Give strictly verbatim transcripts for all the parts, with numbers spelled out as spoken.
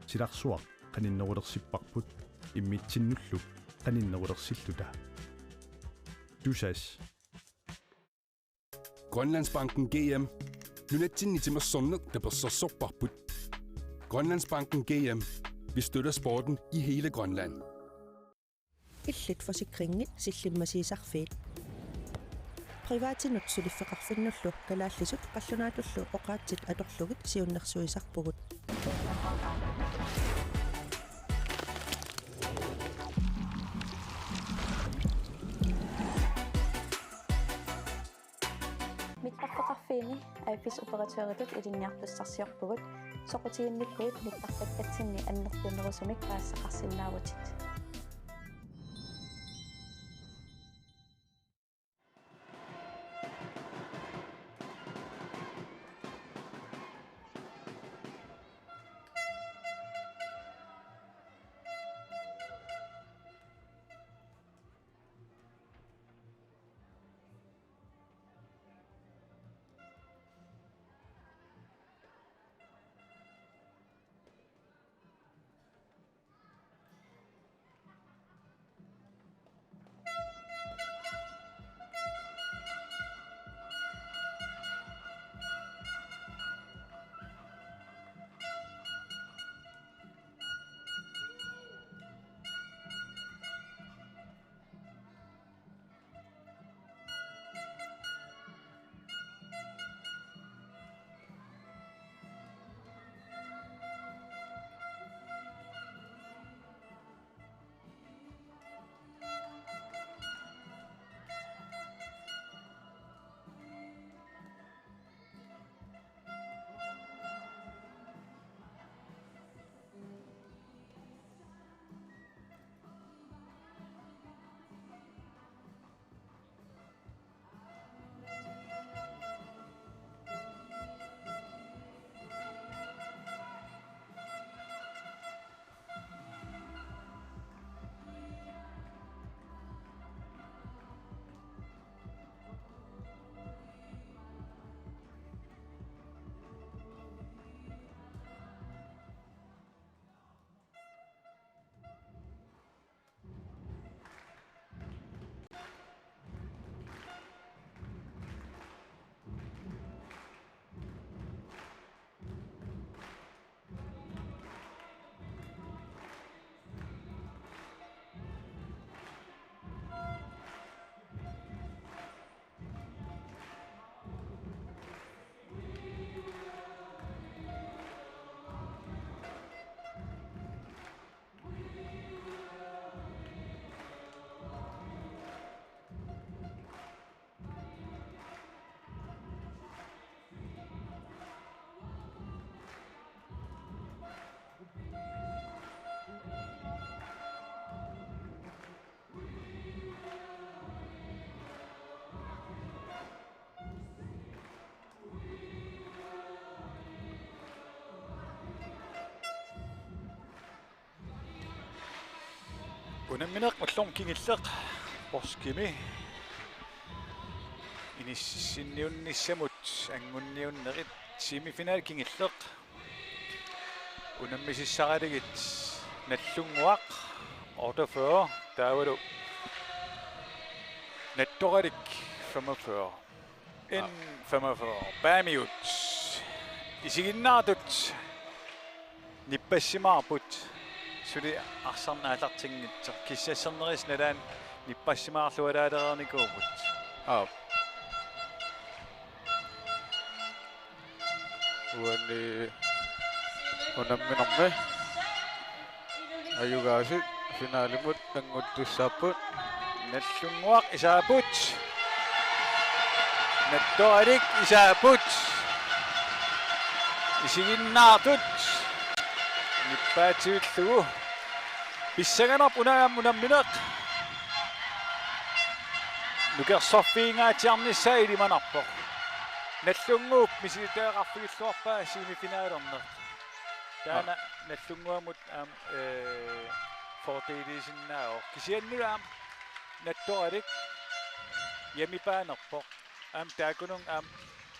silarsuaq qaninnerulersipparput immitsinnullu qaninnerulersilluta. Tusass. Grønlandsbanken G M. Nunatsinni timersorneq tapersersorparput. Grønlandsbanken G M. Vi støtter sporten i hele Grønland. Illit forsikringit sillimmasiisarfiit. Privatinut suliffeqarfinnullu kalaallisut qallunaatullu oqaatsit atorlugit siunnersuisarpugut. Mittarfeqarfiini A F S-operatøritut ilinniartussarsiorpugut, soqutiginnikkuit mittarfakkatsinni annertunerusumik paasisaqarsinnaavutit. Unammineq ullormut kingulleq poorskimi inissinniunnissamut anguniunnerit, semifinalit kingulleq unammisissaralugit Nagdlunguaq otteogfyrre, taavalu Nattoralik femogfyrre. N femogfyrre. Paamiut isiginnaartut nippassimaarput, suli arsarneq aallartinngitsoq. Kissassernerisa nalaani nippassimaarlualaalereernikuupput. Aap. Uani unamminermi ajugaasut finalimut annguttussaapput. Nagdlunguaq isaapput. Nattoralik isaapput. Isiginnaartut nippaatsivillugu. Pissanganarpoq una aamma unammineq nukersorfiingaatsiarnissaa ilimanarpoq. Nagdlunguup misilittagaqarfigilluarpaa semifinalerneq. Taanna Aa. Nagdlunguamut aamma, ee, fordelisinnaavoq. Kisianni aamma Nattoralik hjemmebaanerpoq. Aamma taakkununnga aamma,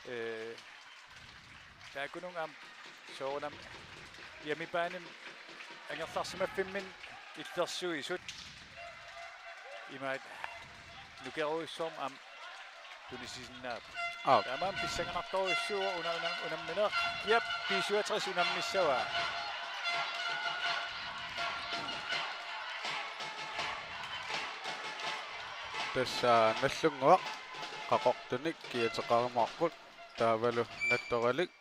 ee, taakkununnga aamma soorunami hjemmebaanimi angerlarsimaffimminni illersuisut imaat nukerujussuarmik aamma tunisisinnaapput. Aap. Taamaammat pissanganartorujussuuvoq una-, una-, unammineq. Kiap B syvogtres unammissavaa. Tassa Nagdlunguaq qaqortunik kiateqarumaarput, taavalu Nattoralik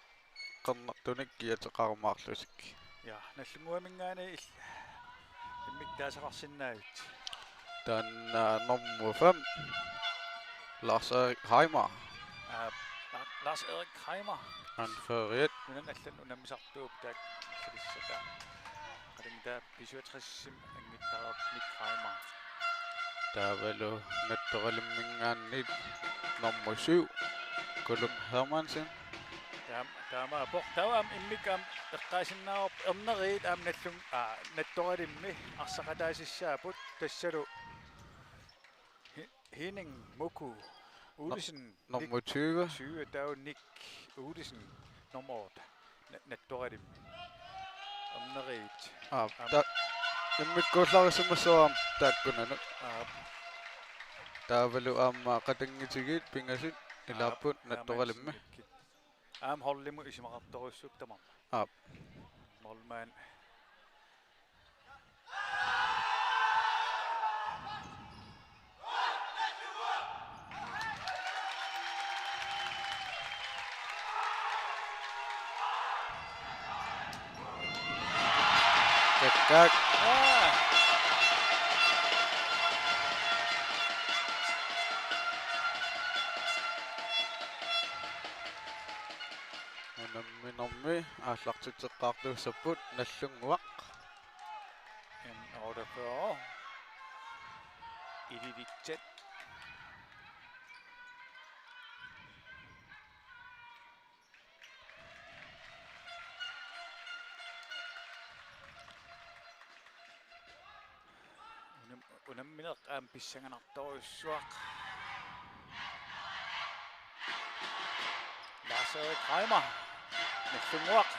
qernertunik kiateqarumaarlutik. Ja, Nagdlunguaminngaanniit il-, immikkut taasaqarsinnaavit? Taanna nummer fem, Lars Erik Reimer. Aa, La-, Lars Erik Reimer. Anføreriat. Nunanut allanut unammisartuuvoq taakku allalissataat. Qatanngutaat B syvogtres-imi anngittarput Nick Reimer. Taavalu Nattoralimminngaanniit nummer syv, Kuluk Hermansen. Taam-, taamaappoq. Taava aamma immikkut aamma eqqaasinnaavarput erneriit aamma Nagdlung-, aa, Nattoralimmi arsaqataasissaapput, tassalu He-, Henning Moku Olsen, nummer tyve. Tyve, taava Nick Olsen, nummer otte. Na-, Nattoralimmi. Erneriit. Aap, aamma ta-, immikkuullarisimassaaq taakkunani. Aap. Taavalu aamma qatanngutigiit pingasut ilaapput, aap, Nattoralimmi. Aamma holdimut isumaqartorujussuupput tamarmik. Aap. Målmand. Kakkaak. Aa. Unamminermi aallartitseqqaartuussapput Nagdlunguaq. N otteogfyrre. Ilulissat. Unam-, unammineq aamma pissanganartorujussuaq. Lars Erik Reimer. Nagdlunguaq.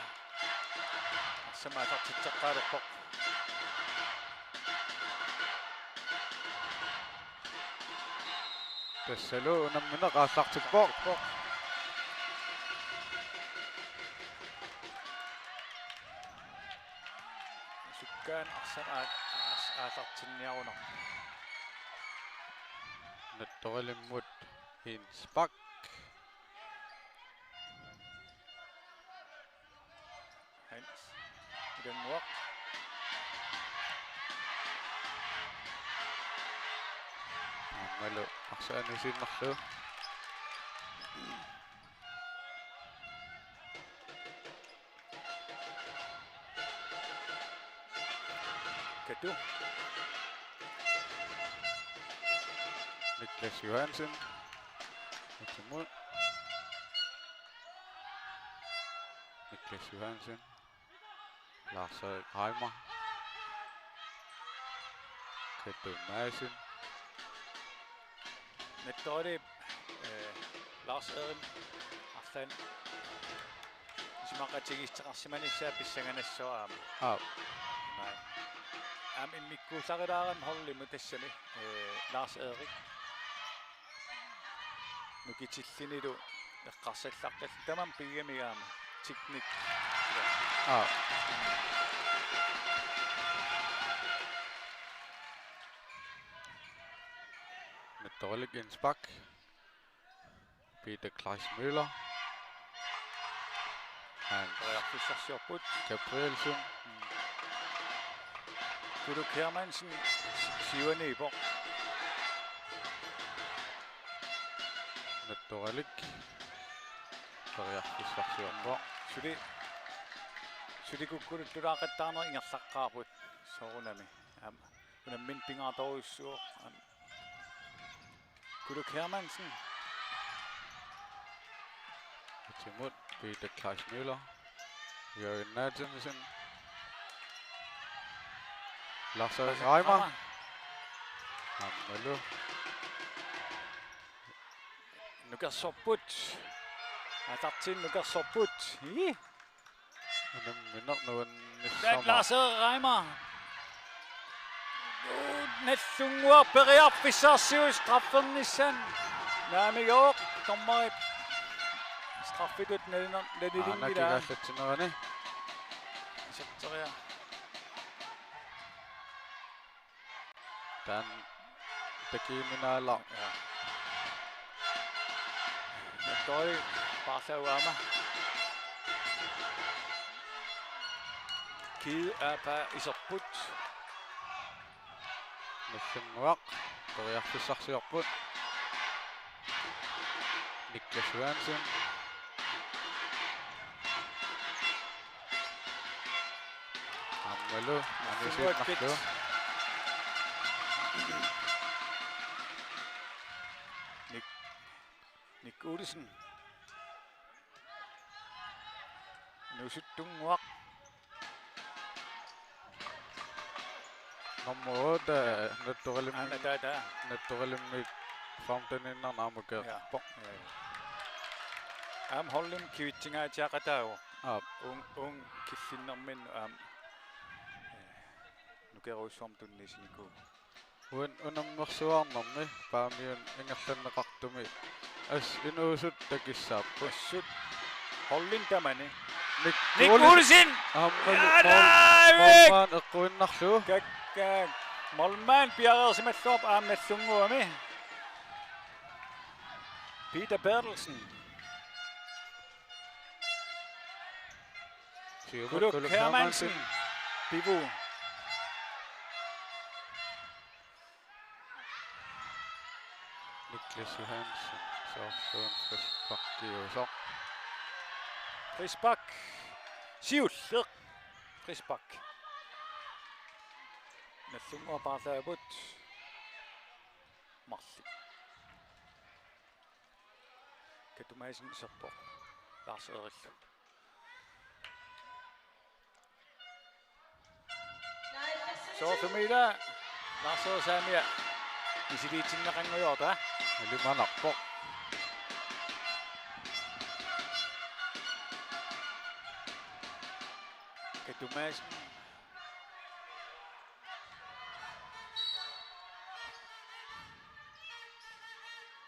Arsamik aallartitseqqaalerpoq. Tassalu unammineq aallartippoq. Sukkaanut arsamik aa-, ars-, aallartinniarunarpoq. Nattoralimmut Jens Bak. Hans Ilannguaq. Aammalu arsaq aniinnarlugu. Katu. Niklas Johansen. Utimut. Niklas Johansen. Lars Erik Reimer. Katu Madsen. Nattoralip, eh, Lars Erik Arslan. Isumaqatigiissuteqarsimanissaa pissanganassaaq aamma. Aap. Naa. Aamma immikkuullarilaarami holdimut tassami, eh, Lars Erik. Nukitillunilu eqqarsallartallu tamanna pigigamik aamma teknik. Aap. Nattoralik Jens Bak. Peter Kleismøller. Hans Frederik Fischersiorput. Gabrielsen. Kuluk Hermansen. Siuaniippoq. Nattoralik. Frederik Fischersiorpoq. Suli. Suli kukkuluttuulaaqattaarneq ingerlaqqaarput. Soorunami. Aamma. Unammineq pingaartorujussuuvoq. Aamma. Kuluk Hermansen. Utimut Peter Kleismøller. Jørgen Nathansen. Lars Erik Reimer. Aammalu. Nukersorput. Aallartiineq nukersorput. Ii. Unammineq nuannissammat. Taak Lars Reimer. Nagdlunguaq periarfissarsiuk straffernissaanut naamigooq, dommerit straffitut naliner-, nalilinngilaat. Aana kigaallatsinerani. Iserteriaq. Taanna takiiminaala. Ja. Toi paarlaagu aamma. Kid aapa iserput. Nagdlunguaq periarfissarsiorput. Niklas Johansen. Aammalu anisiinnarlu. Nik-, Nick Olsen. Inuusuttunnguaq. Nummer otte, Nattoralimmik. Aana taava. Nattoralimmik femteniinnarnik aamma keerpoq. Ja. Ja, ja. Aamma holdimut kivitsingaatsiaqataavoq. Aap. Uunga, uunga killinnerminnut aamma. Ja. Nukerujussuarmik tunniussinikuuvoq. Uan unammersuarnermi Paamiut ingerlanneqartumi assut inuusuttoq takissaapput. Assut. Holdimi tamani. Nick Nick Olsen. Olsen! Aammalu Ja, mål-, David! Målmand eqquinnarlugu. Kakkaak. Målmand piareersimalluarpoq aamma Nagdlunguami. Peter Berthelsen. Siumut Kuluk Kuluk Hermansen. Hermansen. Pivu. Niklas Johansen. Soorlu frisparkiusoq. Frispark. Siulleq. Frispark. Nagdlunguaq paarlaapput. Marluk. Katumaisen iserpoq. Lars Erillu. Soorlu ila Lars Erik Saamia misiliitinneqanngujoorta. Ilimanarpoq. Katumaisen.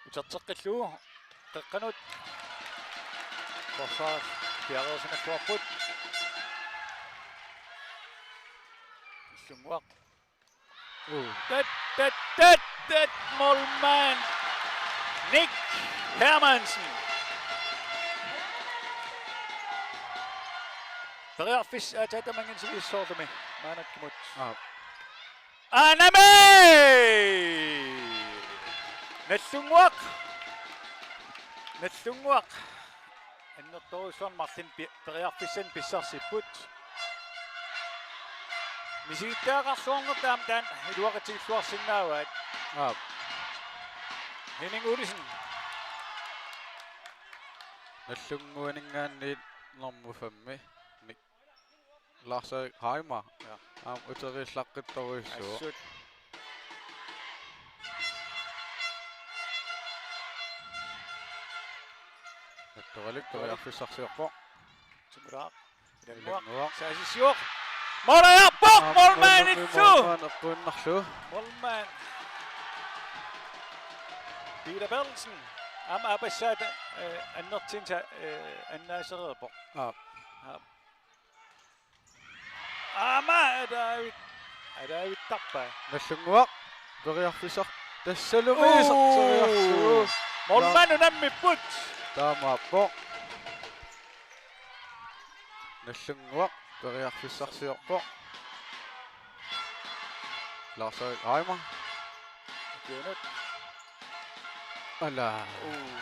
Uterteqqillugu qeqqanut. Forsvaret piareersimalluarput. Nagdlunguaq. Uh. Tat, tat, tat, tat, målmand Nick Hermansen. Periarfissaq aatsaat tamangersivissoorlumi maannakkut. Aap. Anami! Nagdlunguaq! Nagdlunguaq! Annertoorujussuarnik marlunnik pi-, periarfissanik pissarsipput. Misilittagaqarluarnertut aamma taanna iluaqutigiilluarsinnaavaat. Aap. Henning Olsen. Nagdlunguaninngaanniit normu femmi. Ni-, Lars Erik Reimer. Ja. Aamma uteriillaqqittorujussuuvoq. Assut. Nattoralik periarfissarsiorpoq. Sumulaaq. Ilannguaq. Ilannguaq. Saasissivoq. Måleriarpoq, aamma målmandillu. Målmand eqquinnarlugu. Målmand. Peter Berthelsen. Aamma aappassaata, eh, annertuumik sa-, eh, annaasereerpoq. Aap. Aap. Aamma David. David Tappa. Nagdlunguaq. Periarfissaq. Tassalumi. Uu. Iserteriarlugu. Målmand unammipput. Taamaappoq. Nagdlunguaq. Periarfissarsiorpoq. Lars Erik Reimer. Ukiunut. Ala. Uu.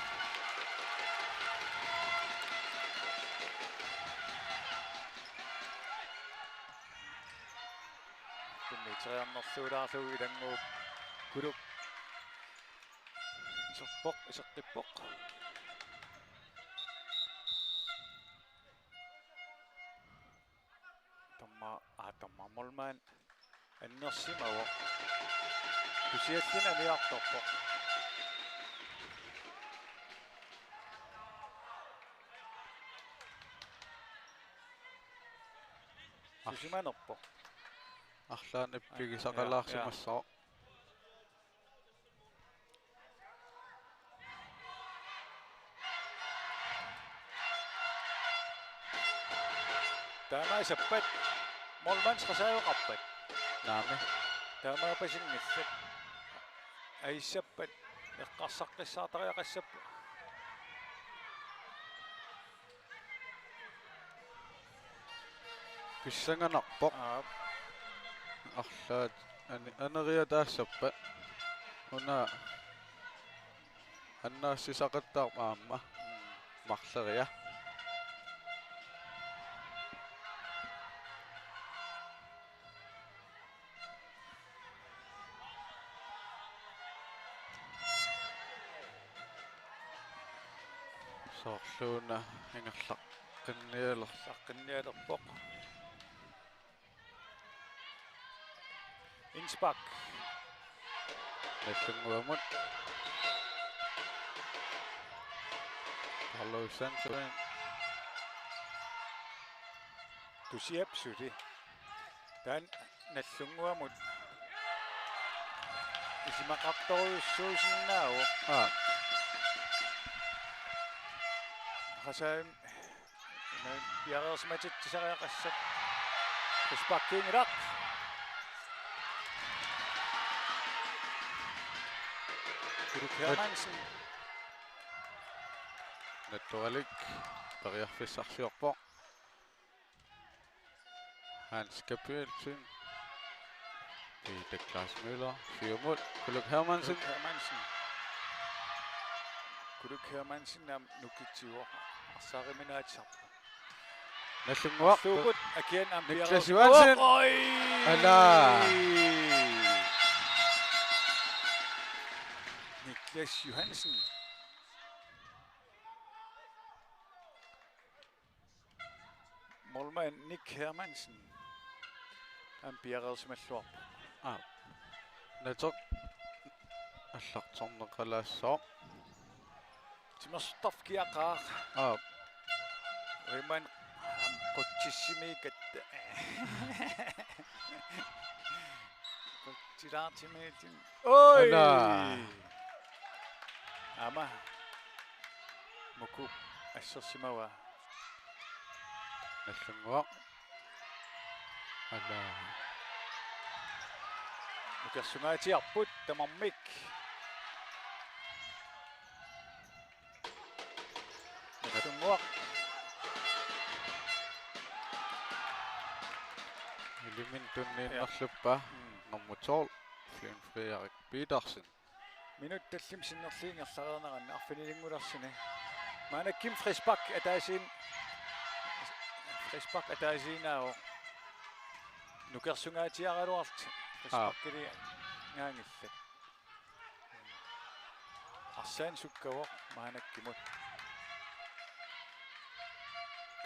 Tunniuteriarnerluulaarlugu Ilannguup Kuluk. Iserpoq, iseqqippoq. Tamma, aa, tamma målmand annersimavoq. Tusialluni aniartorpoq. Tusimanerpoq. Arlaannik pigisaqalaarsimassaaq. Taamaassapput. Målmand qasaajoqarpat. Naamik. Taamaapasinngillat. Aissappat. Eqqarsaqqissaartariaqassapput. Pissanganarpoq. Aap. Arlaat ani-, aneriataassappat. Una annaassisaqattaarpoq aamma. Marloriaq. Soorluuna ingerlaqqinnialer-, -qqinnialerpoq. Indspark. Nallunnguamut. Carlos Sancho. Tusiap suli. Taanna Nallunnguamut isumaqartorujussuusinnaavoq. Aa. Qasaajoq ima piareersimatitsisariaqassap. Frisparkiunngilaq. Kuluk Hermansen. Nattoralik periarfissarsiorpoq. Hans Gabrielsen. Peter Klaas Møller. Siumut. Kuluk Hermansen. Kuluk Hermansen. Kuluk Hermansen aamma nukitsivoq. Arsaariminaatsisarpoq. Nallunnguaq. Suukut akian aamma Niklas piareersoq. Johansen. Oi! Ala. Niklas Johansen. Målmand Nick Hermansen. Aamma piareersimalluarpoq. Aa. Natoq allartorneqalaassaaq. Timersortarfik kiaqaaq. Aa. Uiman qutsissimiikkatta. Qutsilaartimiittin. Oi! Ala. Aamma Muku assersimavaa. Nallunnguaq. Ala. Nukersungaatsiarput tamarmik. Nallunnguaq. Ilimin tunniinnarluppaa. Mm. Nummer tolv, Flynn Frederik Petersen. Minutsit tallimat sinnerlugit ingerlareerneranni arfinilinngulersuni. Maannakkut frispark ataasiin-, frispark ataasiinnaavoq. Nukersungaatsiaraluarlutik frisparkiligaanngillat. Arsaq sukkavoq maannakkut.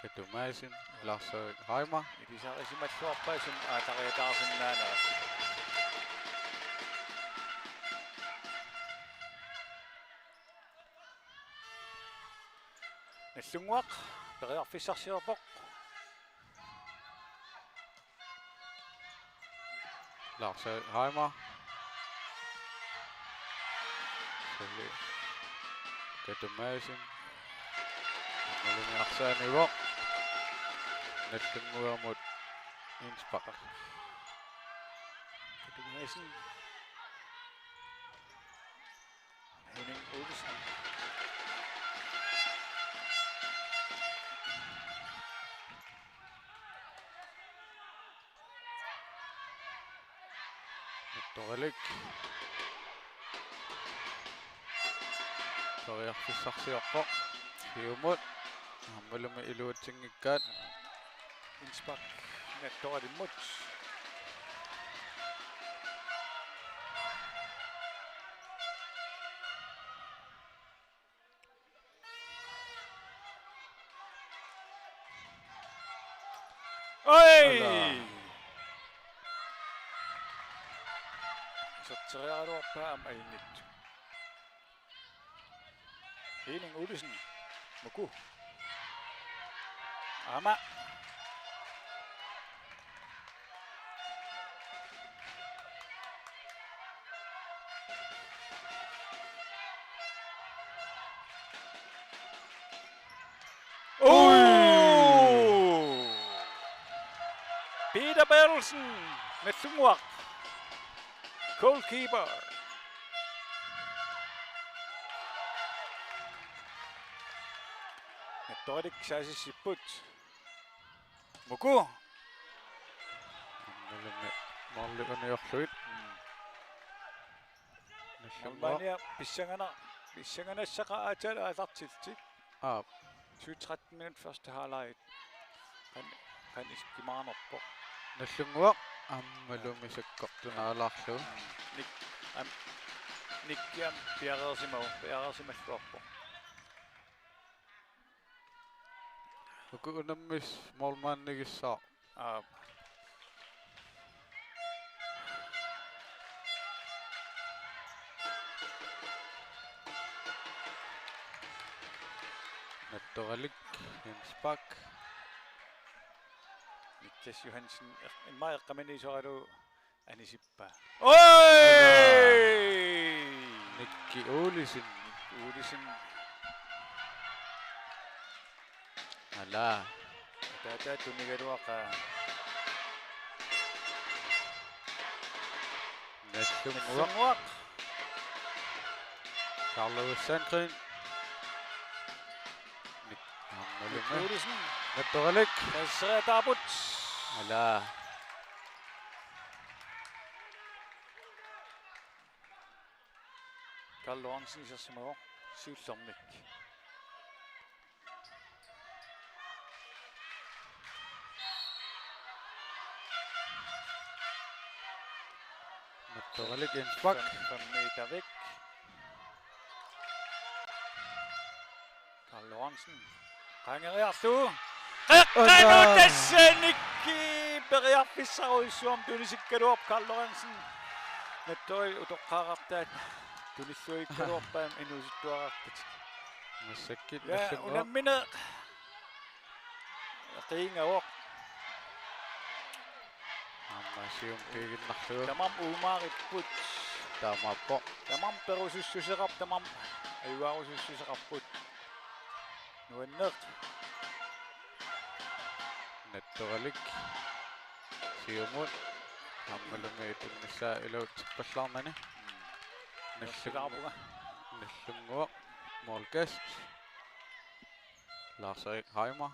Katumaisen, Lars Erik Reimer. Ilisarisimalluarpaa sumut aallartittaarsinnaanera. Nallunnguaq periarfissarsiorpoq. Lars Reimer. Suli Katumaisen. Aammalumi arsaanivoq. Nallunnguamut indspark. Katumaisen. Henning Olsen. Nattoralik. Periarfissarsiorpoq. Siumut. Aammalumi iluatsinngikkaat. Indspark Nattoralimmut. Oi! Ala. Iserteriaraluarpaa aamma ajunngitsoq. Henning Olsen. Muku. Aamma. Peter Berthelsen, Nagdlunguaq. Goalkeeper. Nattooratik saassussipput. Muku. Aammalumi måli uniorlugit. Nagdlunguaq. Målmandia pissangana-, pissanganassaqaaq aatsaat aallartillutik. Aap. Syv tretten minut første halvleg. Qan-, qanoq isikkimaarnerpoq. Nagdlunguaq aammalumi sakkortunaalaarlugu. Nik-, am-, Nikki aamma piareersimagu, piareersimalluarpoq. Uku unammisut målmandigissaaq. Aap. Nattoralik, Jens Bak. Niklas Johansen, eq-, immaqa eqqaamaniisoralugu anisippa. Oi! Nikki Olsen. Nikki Olsen. Ala. Taava tunigaluaqaaq. Nagdlunguaq. Nagdlunguaq. Carlo Sandgren. Nik-, aammalumi. Nikki Olsen. Nattoralik. Tasseriataapput. Ala. Karl Lorentzen isersimavoq siullermik. Nattoralik Jens Bak. Fem, fem meter væk. Karl Lorentzen. Qaangeriarlugu. Qeqqanut. Oj, tassanikkut periarfissarujussuarmik tunisikkaluarpoq Karl Lorentzen. Nattorit utoqqaaqartaat tunilluikkaluarpaat inuusuttuarartatik. Massakkut. Ja, Nagdlunguaq. Unammineq. Qiingavoq. Aamma siumut piiginnarlugu. Tamarmik uumaaripput. Taamaappoq. Tamarmik perusussuseqarput, tamarmik ajugarusussuseqarput. Nuanneq. Nattoralik. Siumut. Aammalumi tunnissaa iluatsippallaarnani. Nagdlungu-, Nagdlunguaq. Målkast. Lars Erik Heimer.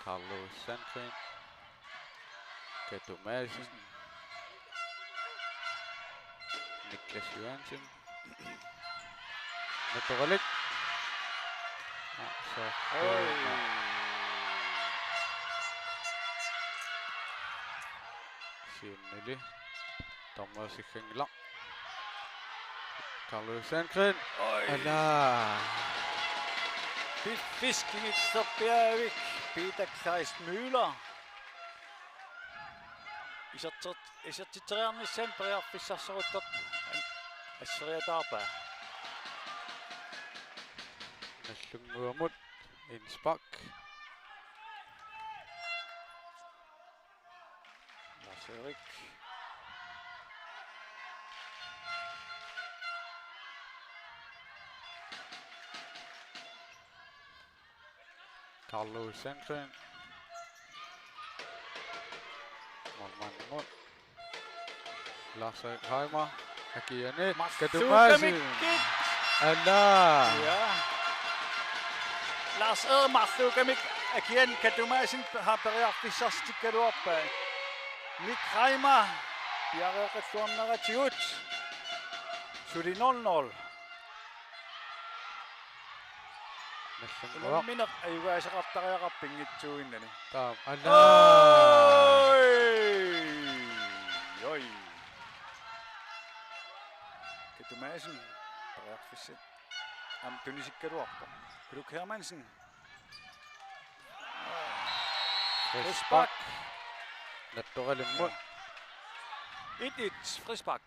Carlo Sandgren. Katu Madsen. Niklas Johansen. Nattoralik. Ah, så. Oj. Siunnili. Dommer sikkanngilaq. Carlo Sandgren. Oj. Ala. Piffissaq kingullerpiaavik Peter Kleist Møller. Isertit-, isertitseriarnissaanut periarfissarsioruttortoq asseriataarpaa. Nagdlunguamut indspark. Lars Erik. Carlo Sandgren. Målmandimut. Lars Erik Heimer. Akiani. Marluk Katu Madsen. Kamikkit. Ala. Ja. Lars Erik marluukamik Akiani Katu Madsen har periarfissarsitikkaluarpaa. Nick Reimer piareeqqilluarneratigut. Suli nul nul. Nagdlunguaq. Unammineq ajugaasaqartariaqarpoq pinngitsuuinnani. Taama. Ala. Oj! Oj! Katu Madsen. Periarfissat. Aamma tunisikkaluarpoq. Kuluk Hermansen. Frispark. Frispark. Nattoralimmut. Et et, frispark.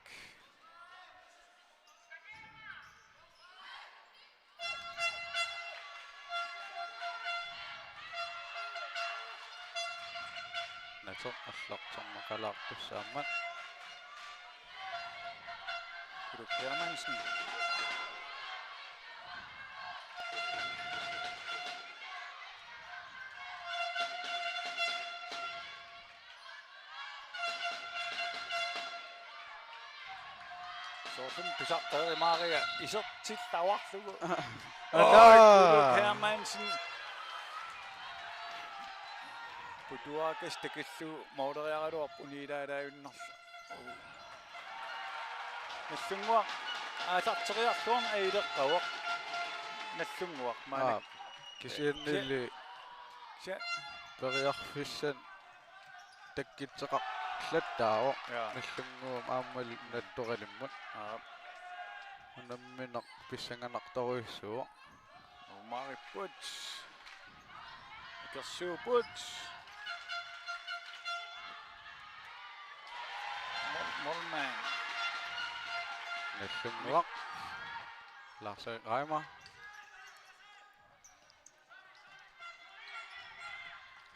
Nato allartarneqalaartussaammat. Kuluk Hermansen. Toorlum tusarteerimaariga isertillavarlugu. Ataa. Oj, Kuluk Hermansen. Putuakas takillugu mooleriaraluarpoq uniilaalaajunnerlu. Nagdlunguaq aallarteriarluarneq ajuleqqavoq. Nagdlunguaq maanna. Aap. Kisiannili Kisianni periarfissat takkuttoqarlattaavoq. Jaa. Nagdlunguup aammalu Nattoralimmut. Aap. Unammineq pissanganartorujussuuvoq. Umaaripput. Ikersuupput. Mol-, Molman. Nagdlunguaq. Lars Reimer.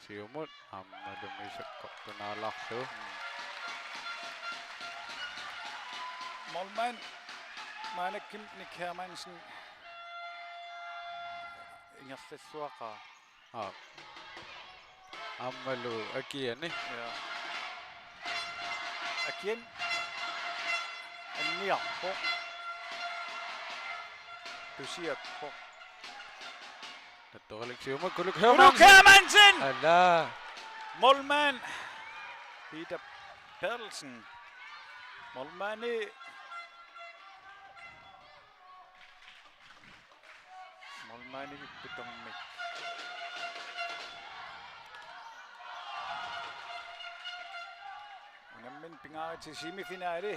Siumut aammalumi sakkortunaalaarlugu. Molman. Maannakkut Nick Hermansen. Ingerlalluaqaaq. Aap. Aammalu Akiani. Ja. Akian. Anniarpoq. Tusiappoq. Nattoralik siumut Kuluk Kuluk Hermansen. Hermansen! Ala. Molman. Peter Bertelsen. Molmani. Molmani ipputormik. Unammineq pingaaruteqarpoq semifinali.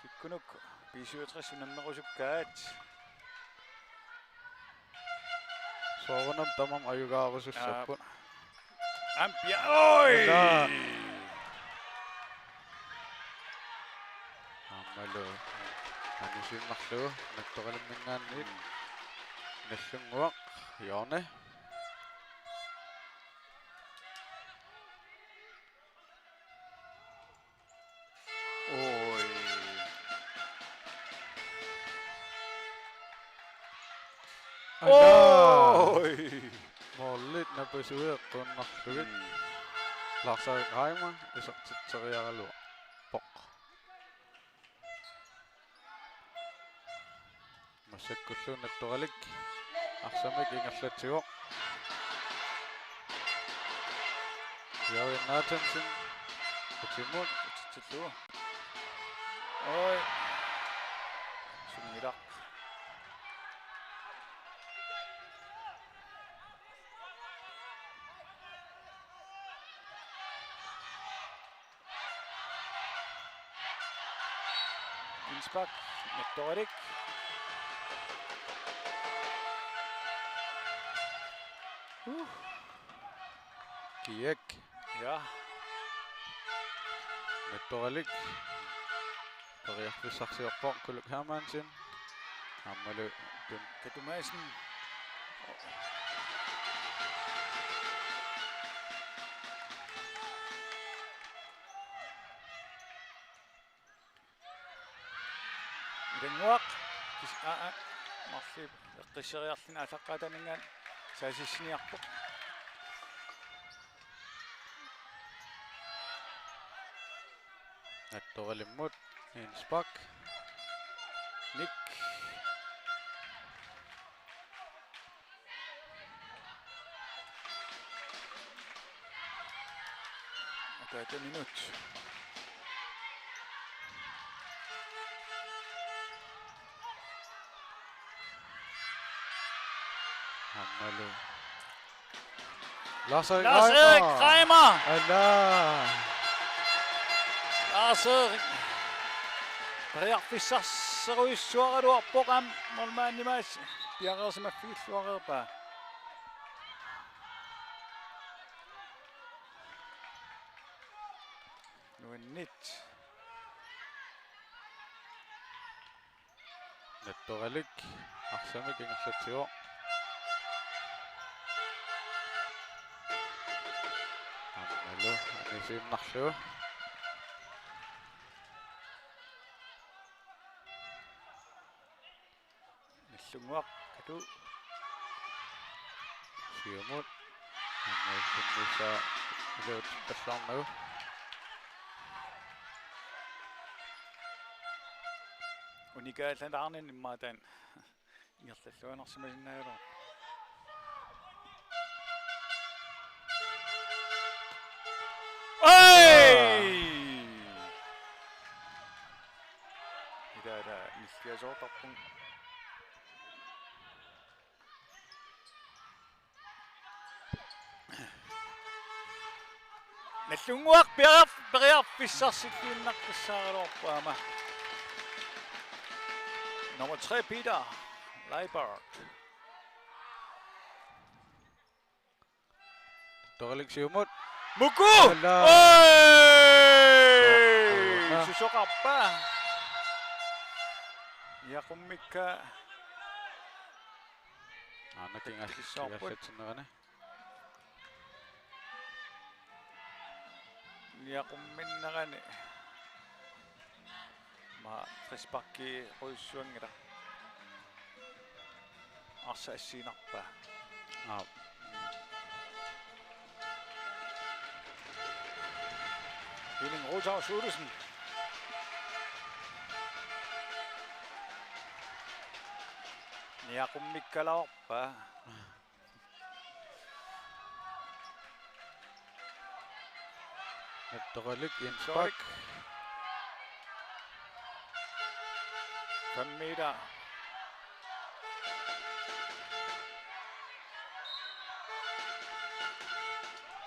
Kikkunnut B syvogtres unammerusukkaat. Soorunami tamarmik ajugaarusussapput. Ampia. Oj! Ala. Aammalu anisiinnarlugu Nattoralimminngaanniit Nagdlunguaq Jørne. Oj. Ala. Oj. Målit napasueqqunnarlugit. Mm. Lars Erik Reimer isertitseriaraluarpoq. Massakkullu Nattoralik arsamik ingerlatsivoq. Jørgen Nathansen. Utimut. Titsillugu. Oj. Sunngilaq. Innsbruck, Nattoralik. Kiak. Ja. Nattoralik. Periarfissarsiorpoq Kuluk Hermansen. Aammalu Tun. Katumaisen. Ilannguaq. Kis-, aa, aa. Marluk eqqisseriarluni aallaqqaataaninngaanniit saassussiniarpoq. Nattoralimmut Innsbruck. Nick. Ataata minut. Aammalu Lars Erik Lars Erik Reimer. Reimer! Ala. Lars Erik. Periarfissarserujussuaraluarpoq aamma målmandimut piareersimaffigilluareerpaa. Nuanneq. Nattoralik arsamik ingerlatsivoq. Aammalu anisiinnarlugu. Nagdlunguaq katu. Siumut. Aammalu tunnissaa iluatippallaarnagu. Nikaallaarnini immaqa taanna ingerlalluinnarsimasinnaagaluarpoq. Oi! Ila, ila, nilliasoortarpunga. Nagdlunguaq periar-, periarfissarsiinnartussaagaluarpoq aamma. Nummer tre, Peter Leibert. Toralik siumut. Muku! Ala. Oi! Ala. Susoqarpa? Niaqummikka. Aana kingas-, takkissaarput. Kingassatsinerani. Niaqumminnerani. Aamma frisparki qujussuanngilaq. Arsaq assigiinnarpaa. Aap. Henning Rothaus Olsen. Niaqummikkalaarpaa. Nattoralik, Jens Bak. Fem meter.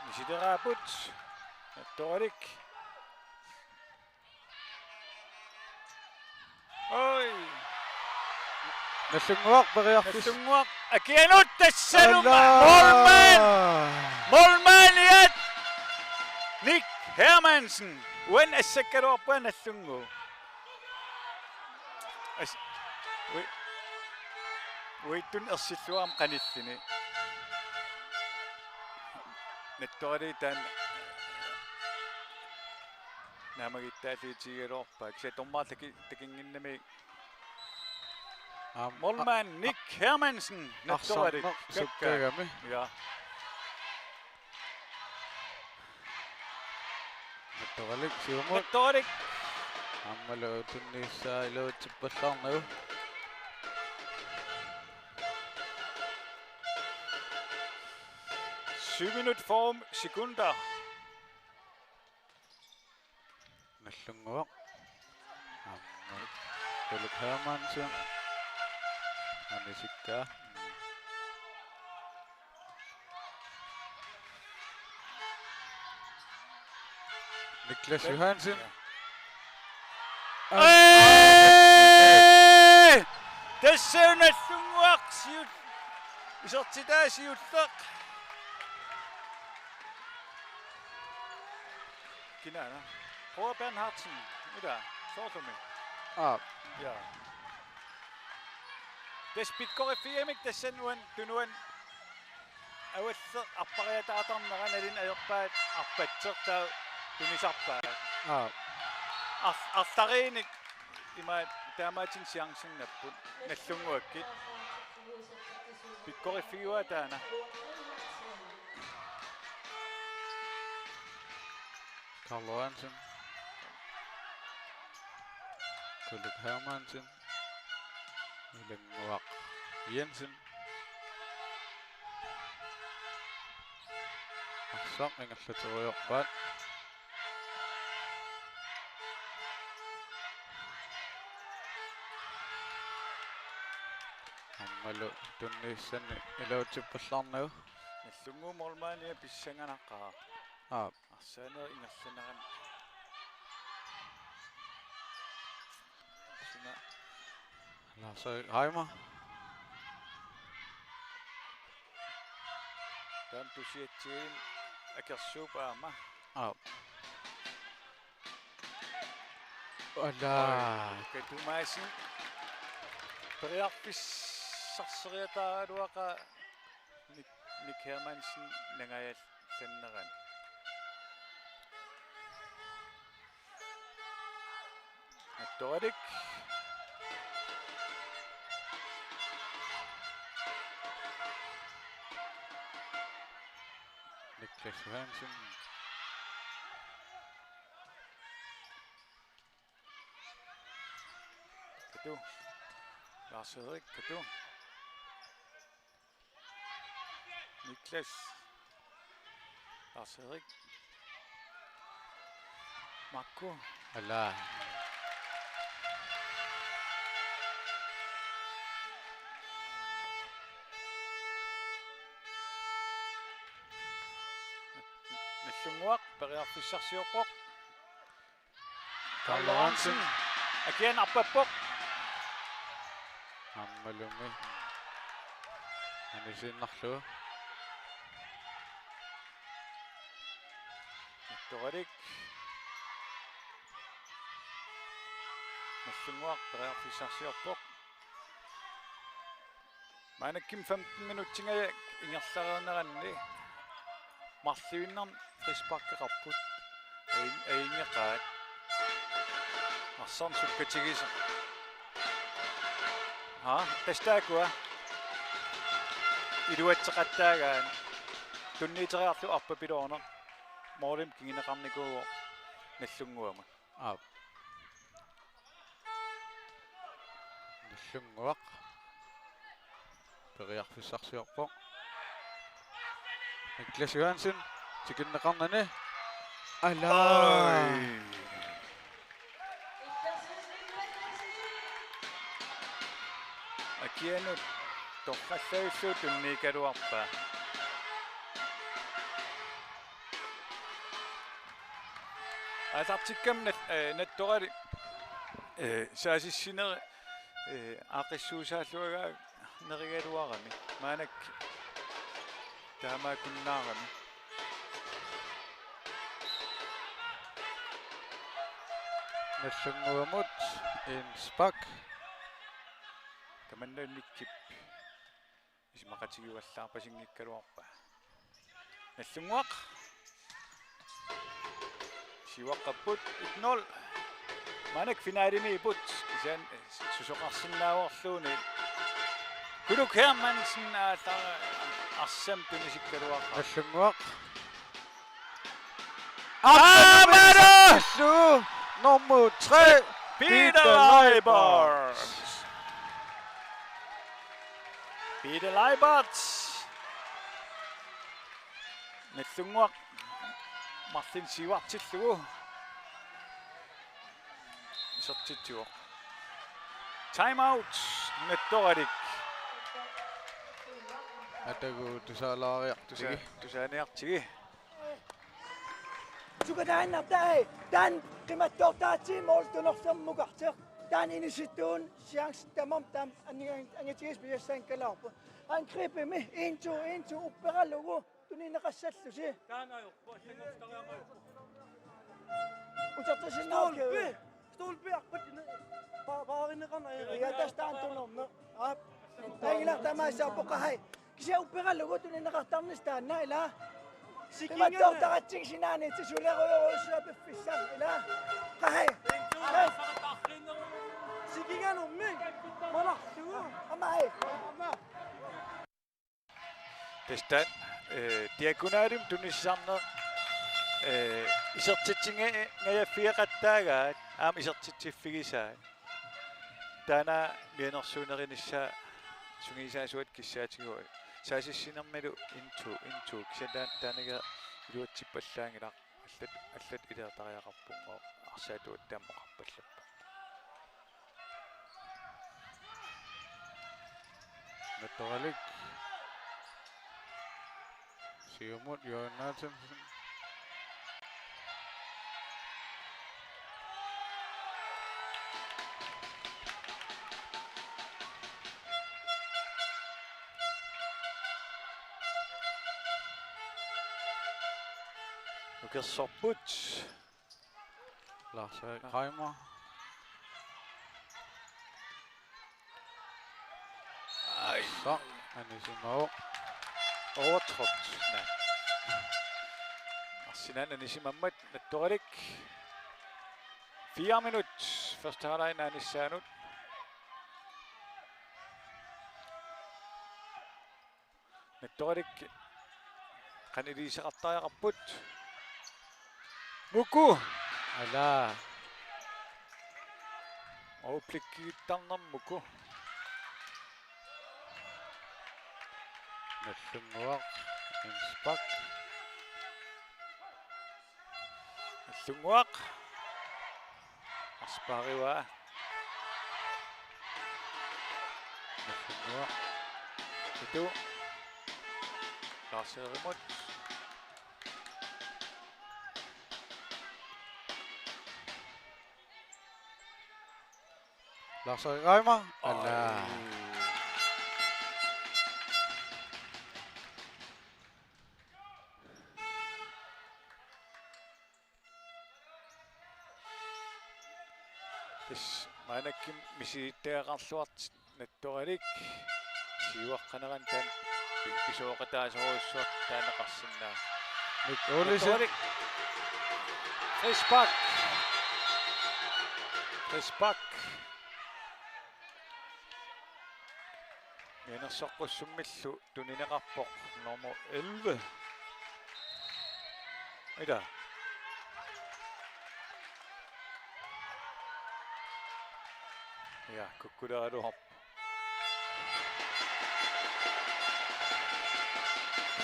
Misiliipput. Nattoralik. Oi. Nagdlunguaq periarfis-. Nagdlunguaq akianut tassalu. Ala. Målmand. Målmandiat. Nick Hermansen. Uani assakkaluarpaa Nagdlunguup. As-, ui-, uattut ersilluarami qanillini. Nattoralik taanna naammagittaalliutigigaluarpaa. Kisianni dommerit taki-, takinnginnamik. Aamma, målmand a-, Nick Hermansen, Nattoralik. Arsarneq kakkaak. Sukkaagami. Ja. Nattoralik, siumut. Nattoralik. Aammalu tunniussaa iluatsippallaarnagu. Syv minut fyrre sekunder. Nagdlunguaq. Aamma Ulrik Hermansen. Anisikka. Niklas Johansen. Ja. Ej! Tassa Nagdlunguaq siul-, isertitaa siulleq. Kinaana? Roar Bernhardsen. Ila, soorlumi. Aap. Ja. Tassa pikkoriffigamik tassani uani tunuani avalleq arpariataartarnera, nalinga ajorpaat arpatsertaa tunisarpaat. Aap. Ar-, artariinik ima taamaattumik chancit napput Nagdlunguakkut. Pikkoriffigivaa taanna. Karl Lorentzen. Ulrik Hermansen. Nagdlunguaq Jensen. Arsaq ingerlateriarpaat. Aammalu tunniussannik iluatsippallaarnagu. Nagdlunguup målmandia pissanganaqaaq. Aap. Arsaanerup ingerlanerani. Suna. Lars Erik Reimer. Taanna tusiatsiin akersuup aamma. Aap. Ala. Oi, Luka Thomassen. Periarfissarseriataaraluaqaaq Nick, Nick Hermansen nangajal-, Senneran. Attorik. Niklas Johansen. Katu. Lars Erik, Katu. Niklas. Lars Erik. Makku. Ala. Nallunnguaq periarfissarsiorpoq. Karl Lorentzen. Akian arpappoq. Aammalumi. Anisiinnarlugu. Nettoralik. Nallunnguaq periarfissarsiorpoq. Maannakkut femten minutsinngajak ingerlareerneranni marluinnarni frisparkeqarput. Ajun-, ajunngeqaat. Arsarneq sukkatigisoq. Haa, tassa taakkua. Iluatseqattaagaat. Tunniuteriarlugu arpapiloorneq. Målimut kinguneqarnikuuvoq Nallunnguamut. Aap. Nallunnguaq. Periarfissarsiorpoq. Niklas Johansen. Tikinneqarnani. Ala. Oj. Akianut torrallavullu tunniukkaluarpaa. Aallartikkama nat-, eh, Nettoralik, eh, saasissineri, eh, aaqqissuussaalluagaagut nerigaluarami. Maannakkut taamaakkunnaarami. Nallunnguamut innspark. Tamanna Nikkip isumaqatigivallaarpasinngikkaluarpaa. Nallunnguaq. Siuaqqapput et nul. Maannakkut finalemiipput. Kisianni susoqarsinnaavorluunniit. Kuluk Hermansen aallar-, arsamik tunisikkaluaqaaq. Nallunnguaq. Aammalu! Nummer tre, Peter Peter Leibold. Leibold. Peter Leibold. Nallunnguaq marlunnik siuartillugu. Isertitsivoq. Time out. Nettoralik. Atagu tusaalaariartigi. Tusa-, tusaaniartigi. Sukataannartai, taanna qimattoortaratsigit mål tunorlermukartoq. Taanna inisittuun chance tamarmi taama annigan-, angitigisat piassaanngikkaluarput. Angribimi, en to, en to, upperalugu, tunineqassallusi. Taanna ajorpoq, allanngortitariaqarpoq. Utertasinnaavarput. Stolpe! Stolpe arpat ina-, pa-, paarineqarna. Ja, tassa taanna tunorneq. Aap. Taanna tamaasa poqahai. Kisianni upperalugu tunineqartarnissaq taanna, ilaa? Sikinga-, qimattoortaratsigu sinaaniittoq sulerujorujussua piffissaq, ilaa? Qahai. Sikinganermik. Malarlugu. Aamma ai. Aamma. Tassa taanna, eh, diagonalimik tunissarneq, eh, isertitsinga-, ngajaffigeqattaagaat, aamma isertitsiffigisaat. Taanna mianersuunerinissaa sungiusaasuata kissaatigaat. Saasissinermilu en to, en to. Kisianni taan-, taannaga iluatsippallaanngilaq. Allat, allat iliortariaqarpunngooq. Arsaattuat taama oqarpallappoq. Nettoralik. Siumut Johan Hansen. Ukersorput. Lars Erik Reimer. Ai. Så, anisimavoq. Overtrådt. Naa. Arsinaan anisimammat Nettoralik. Fire minut første halvleg naanissaanut. Nettoralik qanoq iliuuseqartariaqarput. Muku. Ala. Overblikkiittarnermut. Nagdlunguaq, Jens Bak. Nagdlunguaq. Arsaq paarivaa. Nagdlunguaq. Itu. Lars Erimut. Lars Erik Reimer. Alla. Oj. Tassa maannakkut misilittagaqarluartut Nattoralik siuaqqanerani taanna pi-, pisooqataasorujussuaq taaneqarsinnaa. Nick Olesen. Nattoralik. Frispark. Frispark. Mianersoqqussummillu tunineqarpoq nummer elleve. Ida. Ja, kukkuleraluarpoq.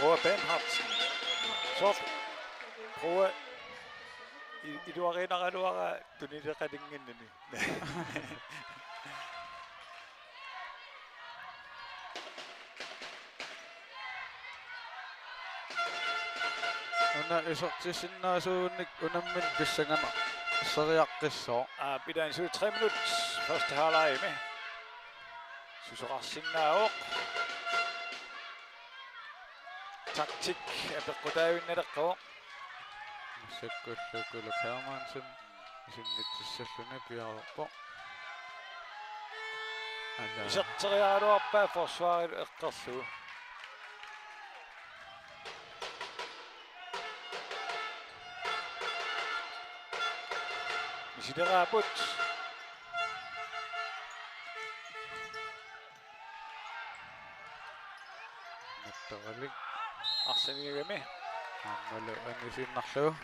Roa Bernhardsen. Soorlu Roa i-, iluariinaraluara tunineqalinnginnani. Una isertissinnaasuunik unammineq pissanganaq seriaqqissaaq. Aa, pidaan suli tre minut første halvlegimi. Susoqarsinnaavoq. Taktik apeqqutaavinnaleqqavoq. Massakkullu Kuluk Hermansen isimmitsissinnut piareerpoq. Alla. Iserteriaraluarpaa forsvarit eqqorlugu. Misileraapput. Nattoralik. Arsaanniagami. Aammalu anisinnerlu.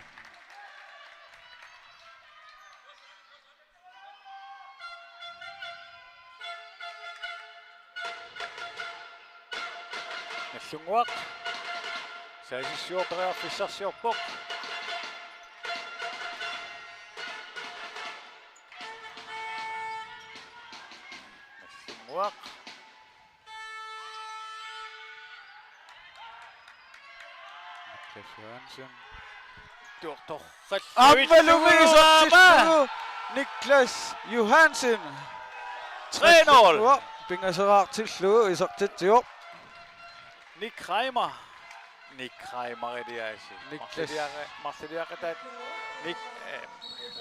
Nagdlunguaq. Saasissuaq periarfissarsiorpoq. Nagdlunguaq. Niklas Johansen. Tor-, torrallui. Aammalumi isertillugu Niklas Johansen. Tre nul. Pingaseraartillugu isertitsivoq. Nick Reimer. Nick Reimer iliasi. Niklas. Marloriare-, marloriaqataat Nick, eh,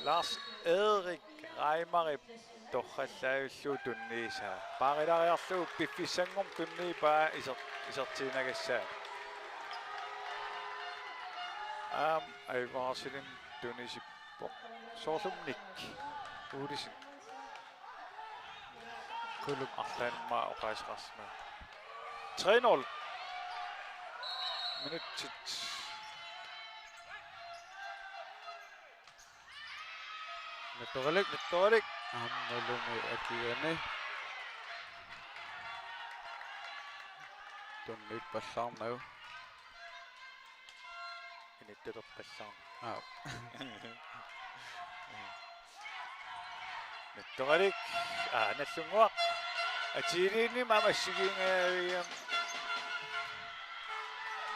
Lars Erik Reimerip torrallaavillugu tunniusaa. Paarilaariarlugu piffissanngormat tunniuppaa iser-, isertiinnagassaa. Aamma Aivarsilim tunisippoq. Soorlumi Nick Olesen. Kuluk. Arlaannaa oqaaseqarsimavoq. Tre nul. Minutsit. Nattoralik. Nattoralik. Aammalumi akiani. Tunniuppallaarnagu. Inittulerpallaarnagu. Aap. Nattoralik. Aa, Nagdlunguaq. Atiiliinni aamma assigiinngilaq.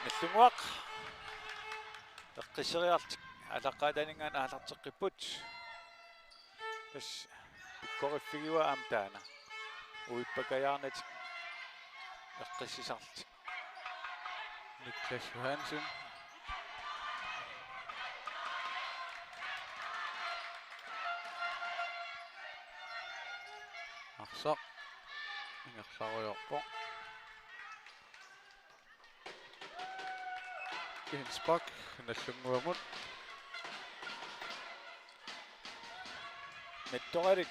Nagdlunguaq. Eqqisseriarlutik aallaqqaataaninngaanniit aallarteqqipput. Tassa pikkoriffigivaat aamma taanna. Uippakajaarnatik eqqissisarlutik. Niklas Johansen. Arsaq. Ingerlarujoorpoq. Jens Bak, Nagdlunguamut. Nattoralik.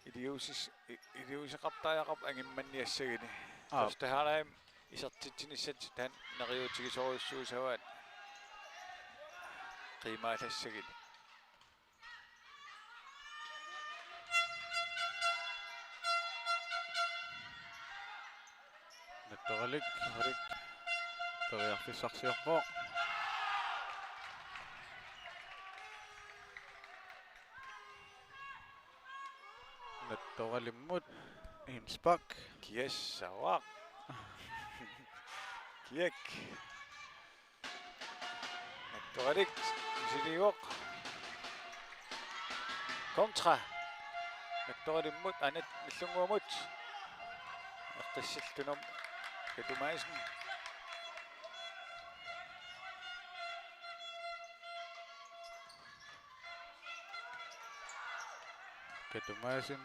Iliuusis-, i-, iliuuseqartariaqarpoq angimmanniassaguni. Aap. Første halvlegimi isertitsinissat taanna neriuutigisorujussuusavaat qiimaallassaguni. Nattoralik. Periarfissarsiorpoq. Nattoralimmut innspark. Kiassavaq. Kiak. Nattoralik misiliivoq. Kontra. Nattoralimmut, aa, Nat-, Nallunnguamut. Eqqissillutik Katumaisen. Katumaisen.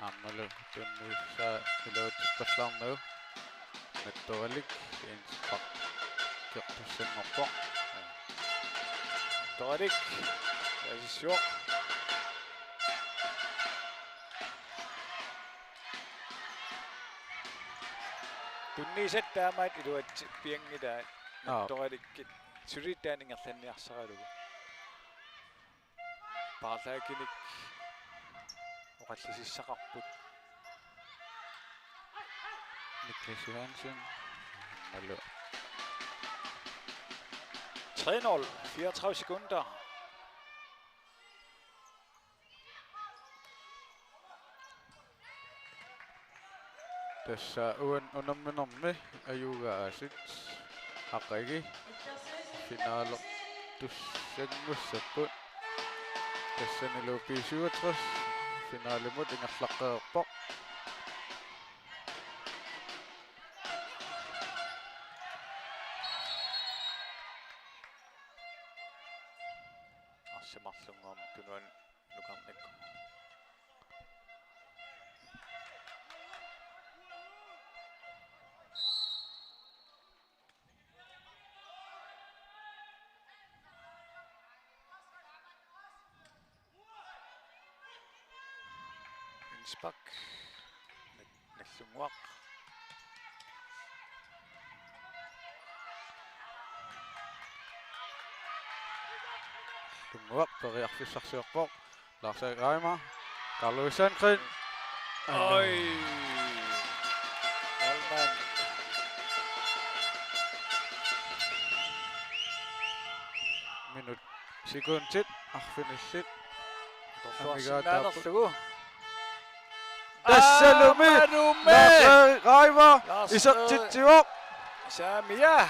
Aammalu tunniussaa iluatsippallaarnagu. Nattoralik innsparkertussanngorpoq. Nattoralik. Asissuaq. Tunniusat taamaat iluatsippianngilaat. Aap. Nattoralikkut. Suli taanna ingerlanniarsaralugu. Paarlaakinik oqallisissaqarput. Niklas Johansen. Aammalu. Tre nul, fireogtredive sekunder. Tassa uan unamminermi ajugaasut aqagu finalertussanngussapput. Tassanilu B syvogtres finalimut ingerlaqqippoq. Arsimarlunngormat tunuani nukarnikku. Innspark. Nallunnguaq. Nallunnguaq periarfissarsiorpoq. Lars Reimer. Carlo Sandgren. Oj. Målmand. Minut. Sekundit arfinillit. Atorluarsinnaanerlugu. Tassalumi. Aammalumi. Lars Reimer. Lars isertitsivoq. Saamia.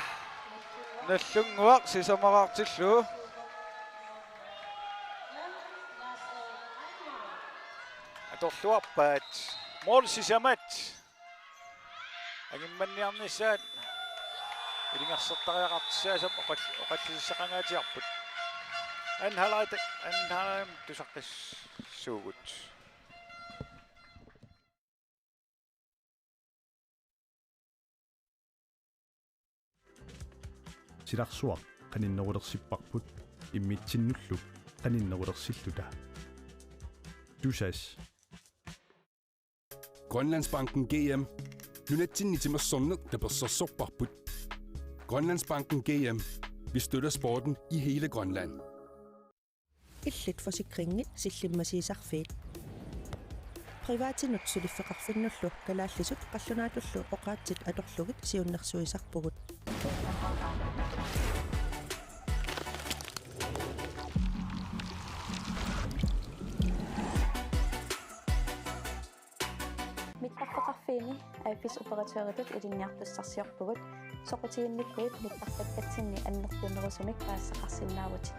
Nallunnguaq sisamaraartillugu. Atorluarpaat. Mål sisamat. Angimmanniarnissaat ilungersortariaqartussaasut oqall-, oqallisissaqangaatsiarput. Anden halvleg, anden halvleg tusaqqissuugut. Silarsuaq qaninnerulersipparput immitsinnullu qaninnerulersilluta. Tusass. Grønlandsbanken G M. Nunatsinni timersorneq tapersersorparput. Grønlandsbanken G M. Vi støtter sporten i hele Grønland. Illit forsikringi sillimmasiisarfiit. Privatinut suliffeqarfinnullu kalaallisut qallunaatullu oqaatsit atorlugit siunnersuisarpugut. Mittarfeqarfiini A F S operatøritut ilinniartussarsiorpugut, soqutiginnikkuit mittarfakkatsinni annertunerusumik paasisaqarsinnaavutit.